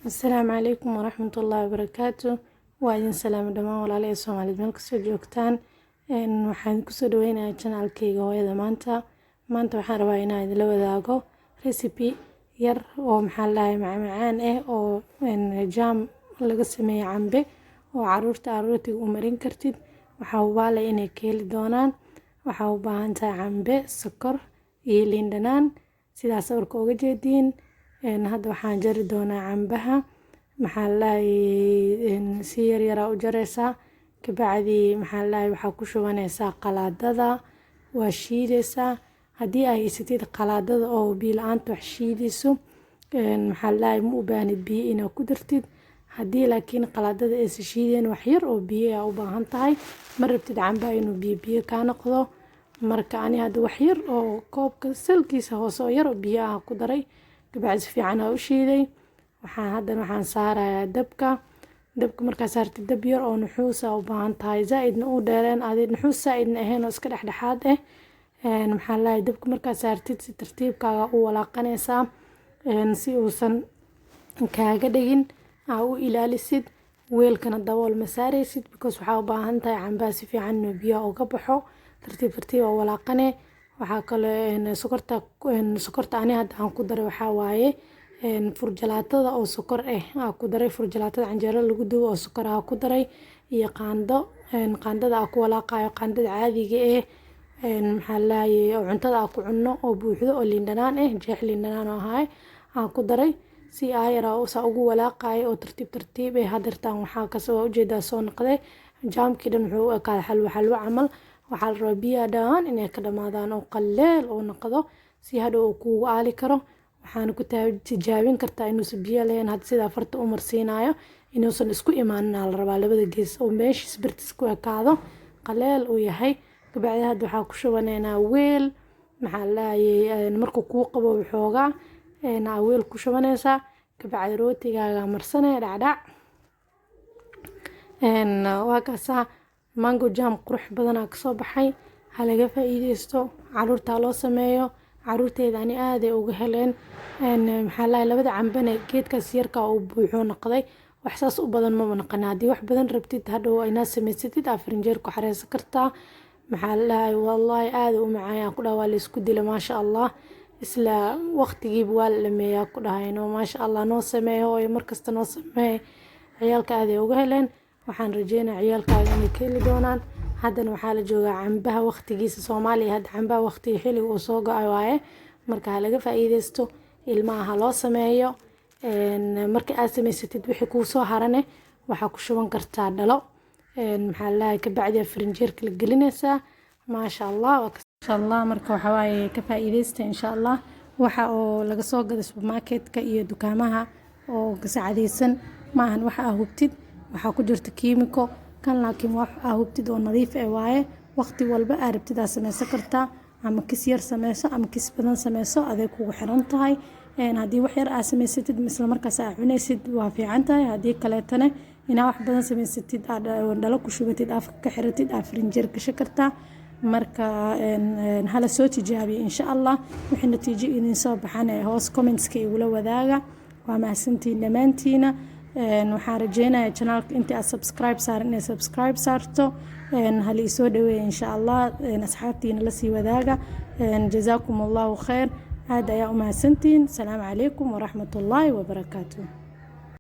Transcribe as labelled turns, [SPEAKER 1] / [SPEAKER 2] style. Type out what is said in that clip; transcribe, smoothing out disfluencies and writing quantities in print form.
[SPEAKER 1] Asalaamu calaykum waraxmatullaahi wabarakaatu. Waa idin salaamay dhammaan walaalahay Soomaaliyeed meel kastoo joogtaan. Waxaan kusoo dhaweynayaa channelkayga Hooyada Maanta. Maanta waxaan rabaa inaan idinla wadaago recipe yar oo, maxaa la dhahay, macmacaan ah oo jam laga sameeyay cambe oo caruurta rootiga u marin kartid. Waxaa hubaal inay ka heli doonaan. Waxaa u baahan tahay cambe, sokor iyo liin dhanaan, sidaas sawirka uga jeediin. Hadda waxaan jari doonaa cambaha. Maxaa la dhahay, si yar yar u jaraysaa. Kabacdi, maxaa la dhahay, waxaa ku shubanaysaa qalaadada, waa shiidaysaa. Haddii ay haysatid qalaadada oo biyo la'aanta wax shiidayso, maxaa la dhahay, ma u baahnid biyo inaad ku dartid. Haddii laakiin qalaadada aysan shiideen, wax yar oo biyo ah u baahan tahay. Ma rabtid cambaha inuu biyo biyo kaa noqdo. Marka ani hadda wax yar oo koobka salkiisa hoose oo yar oo biyo ah ku daray. Kabacdi si fiican aa u shiiday. Waxaan haddana waxaan saarayaa dabka. Dabka markaa saartid, dab yar oo nuxuus ah u baahan tahay, zaaidna u dheereen, adi nuxuus zaaidna ahayn oo iska dhexdhexaad ah. Maxaa la dhahay, dabka markaa saartid, si tartiibkaaga u walaaqanaysaa si uusan kaaga dhigin, aa u ilaalisid. Weelkana dabool ma saaraysid, because waxaa u baahan tahay cambaha si fiican inuu biyaha uga baxo. Tartiib tartiib aa walaaqane. Waxaa kaloo sokorta ani hadda aan ku daray waxaa waaye furjalaatada oo sokor ah aa ku daray, furjalaatada canjeero lagu dubo oo sokor ah ku daray, iyo qaando. Qaandada aa ku walaaqayo, qaandada caadiga ah, maxaa la dhahaye, oo cuntada aa ku cunno oo buuxdo oo liin dhanaan ah, jeex liin dhanaan oo ahaay aan ku daray. Si aayar saa ugu walaaqayo oo tartiib tartiib ah. Hadeertaan waxaa kasoo ujeedaa soo noqday jamkii dhan, wuxuu u ekaaday xalwo xalwo camal. Waxaa la rabaa biyaha dhan inay ka dhamaadaan oo qaleel uu noqdo, si hadhow uu kuugu aali karo. Waxaana ku tijaabin kartaa inuusan biyo lahayn. Hadda sidaa farta u marsiinayo, inuusan isku imaanin aa la rabaa labada gees, oo meeshiis birtiis ku ekaado, qaleel uu yahay. Kabacdi hadda waxaa ku shubanaynaa weel. Maxaa la dhahayay, markuu kuu qabo waxoogaa aa weel ku shubanaysaa. Kabacdi rootigaaga marsanaya, dhacdhac. Waa kaasaa, mango jam qurux badanaa kasoo baxay. Ha laga faa'iideysto, caruurta loo sameeyo. Caruurteyda ani aad ay uga heleen. Maxaa la dhahay, labada cambana geedkaas yarka uu buuxo noqday, wax saas u badan maba noqon. Haddii wax badan rabtid, hadhow inaad samaysatid, aa farinjeer ku xareysan kartaa. Maxaa la dhahay, wallaahi aad u macaan ku dhahay, waa la isku dila, maasha Allah. Isla waqtigiiba waa la dhameeyaa ku dhahay. No, maasha Allah, noo sameeyo hooyo, markasta noo sameey. Ciyaalka aad ay uga heleen. Waxaan rajeynayaa ciyaalkaaga inay ka heli doonaan. Haddana waxaa la joogaa cambaha waqtigiisa. Soomaaliya hadda cambaha waqtiga xilliga uu soo go'ay waaye. Marka ha laga faa'iideysto, ilmaha ha loo sameeyo. Marka aad samaysatid, wixii kuu soo harane waxaa ku shuban kartaa dhalo. Maxaa la dhahay, kabacdi farinjeerka la gelinaysaa. Maasha Allah, maasha Allah. Marka waxaa waaye, ka faa'iideysta insha Allah. Waxa oo laga soo gado supermarketka iyo dukaamaha oo gasacadeysan maahan waxa aa hubtid, waxaa ku jirta kiimiko kan. Laakiin wax aa hubtid oo nadiif ah waaye. Waqti walba aa rabtid aa sameysan kartaa, ama kis yar sameyso ama kis badan sameyso, aday kugu xiran tahay. Haddii wax yar aa samaysatid, isla markaas aa cunaysid, waa fiican tahay. Haddii kaleetana inaa wax badan samaysatid, aa dhalo ku shubatid, afka ka xiratid, aa farinjeer gashan kartaa. Marka hala soo tijaabiyo insha Allah. Wixii natiijo idin soo baxan hoos commentska igula wadaaga. Waa mahadsantihiin dhammaantiina. Waxaan rajeynayaa channelka intii aad subscribe saaran inay subscribe saarto. Hala isoo dhaweeya insha Allah, asxaabtiina lasii wadaaga. Jazaakum Allahu khayr, aad ayaa u mahadsantihiin. Asalaamu calaykum waraxmatullaahi wabarakaatu.